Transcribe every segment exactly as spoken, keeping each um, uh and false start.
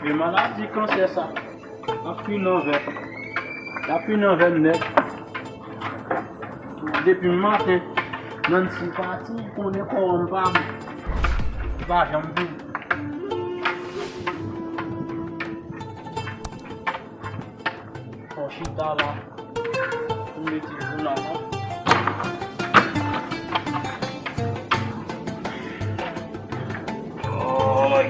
Maladi kansè sa ap fini avè m. L ap fini avè m nèt. Depi maten, Nancy pati, konnen kò m pa bon. Li pa janm vini. Fò chita la. Pou mete jounal la. Oy.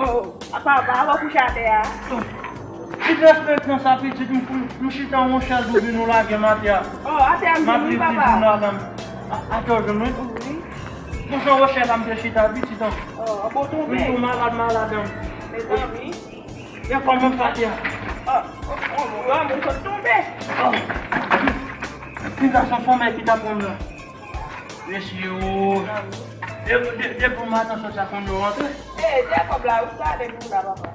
Oh, papa, pa kouche atè a. Ki disrespect nan sa, pitit, m, m, m chita yon chèz ou vin ou lage m atè a. Oh, atè a m vin wi, papa. M ap viv pi pi mal. A, atè w jwenn mwen? Wi. Bon, se yon chèz la m te chita, pitit an. Oh, bon tonbe. M tou malad, malad an. Mezanmi. Gen kòman m fati a. Ah, oh, oh, oh, mwen sot tonbe. Oh. Ti gason fanm ki ta pran m la. Mesye o. De, de, depi maten sot sa konn yo rantre. Eh, dèyè kòb la, ou sa ale pou la, papa?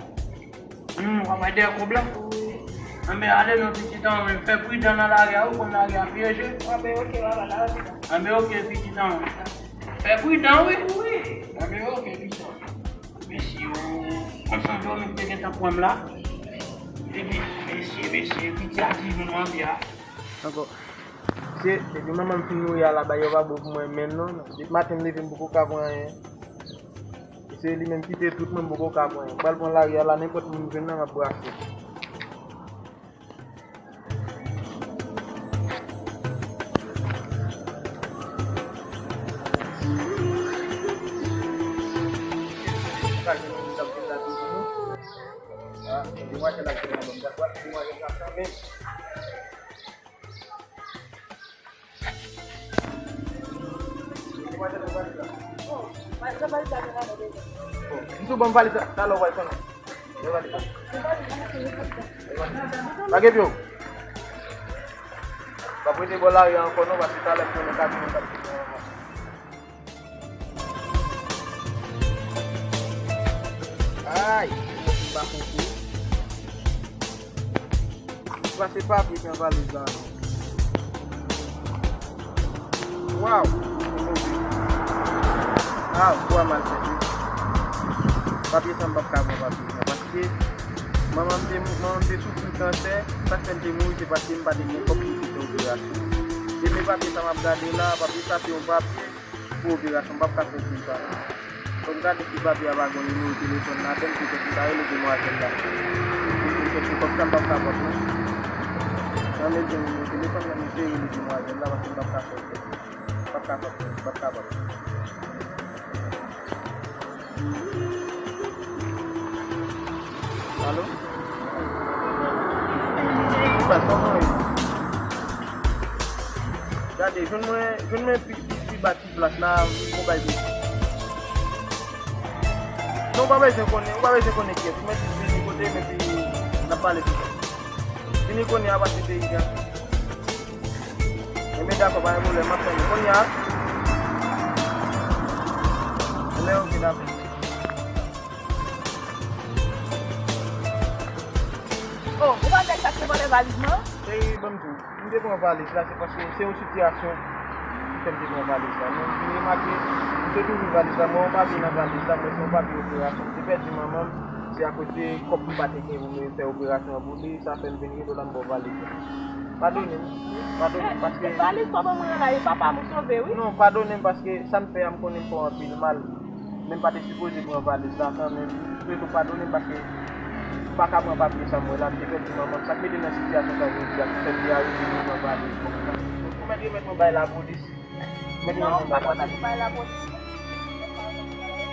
Hmm, w ap bay dèyè kòb la? Wi. Anben, ale non, pitit an, men fè pridan nan lari a, ou konn lari a pyeje. Anben, oke, papa, n a pita. Anben, oke, pitit an. Fè pridan, wi. Wi. Anben, oke, pitit an. Mesye o, konsa dòmi te gentan pran m la. Epi, mesye, mesye, piti a ti vin manke a. Ankò. Se, depi manman m fin mouri a la, bagay yo pa bon pou mwen menm non. Depi maten m leve m poko ka pran anyen. Se li menm ki te tout mwen m poko ka pran anyen. M pral pran lari a la, nenpòt moun m jwenn nan m ap brase. M sou ban m valiz la, talè w pral konnen. Lage pye w. Pa prete bò lari a ankò non, paske talè m konnen kamyon an t ap vini ankò. Ay, m pa konprann. Pase papye ki nan valiz la non. Waw! Ah, bwa malfète. Papye sa m p ap ka pran papye sa. Paske manman m te, manman m te soufri kansè, sa k fè l te mouri, se paske m pa te gen kòb pou m te fè operasyon. Demen papye sa m ap gade la, papye sa se yon papye pou operasyon, m p ap ka fè plis sa. Fò m gade si papye a pa gen nimewo telefòn ladan l, poutèt m ta rele demwazèl la. Poutèt se kòb sa m p ap ka pran non. Nan men gen nimewo telefòn nan, m te rele demwazèl la, paske m p ap ka fè plis. M p ap ka fè plis, m p ap ka pran. Alo? Kisa, kòman w ye? Gade, jwenn mwen, jwenn mwen pi, pi, pi ba ti plas la, m gon bagay pou. Non, w pa bezwen konnen, w pa bezwen konnen kiyès. Ou mèt vini kote m epi n ap pale pi ta. Vini kounye a pase peyi a. Enben dakò, pa gen pwoblèm, m ap tann ou. Kounye a, Lè yo vin ap. Oh, ou pa nèg sa ki vòlè valiz mwen? Cheri, ban m di w, m te pran valiz la, se paske se yon sitiyasyon ki fè m te pran valiz la. Men m vin remake, m sot ouvri valiz la, m wè yon papye nan valiz la, m wè se yon papye operasyon. M te pèdi manman m, se akoz de kòb m pa te gen pou m fè operasyon an pou li, sa fè m vin rele w la, m ba w valiz la. Padone m, padone m, paske valiz kòb mwen an la, e papa m ou sove, wi. Non, padone m, paske sa m fè a, m konnen m fè w anpil mal. Men m pa te sipoze pran valiz la kanmenm. M swete w padone m paske m pa ka pran papye sa m wè la. M te pèdi manman m. Sa k mete m nan sitiyasyon sa jodi a, ki fè m te arive pou m pran valiz la. Ou mèt remèt mwen bay lapolis. Mèt remèt mwen bay lapolis. Non, m pa konn bay lapolis.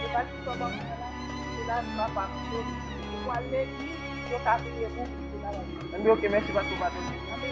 Se pa ki sou ban mwen la. Se lavi papa m. Yo pral legliz, yo ka priye pou ou. Enben, oke, mèsi paske w padone m.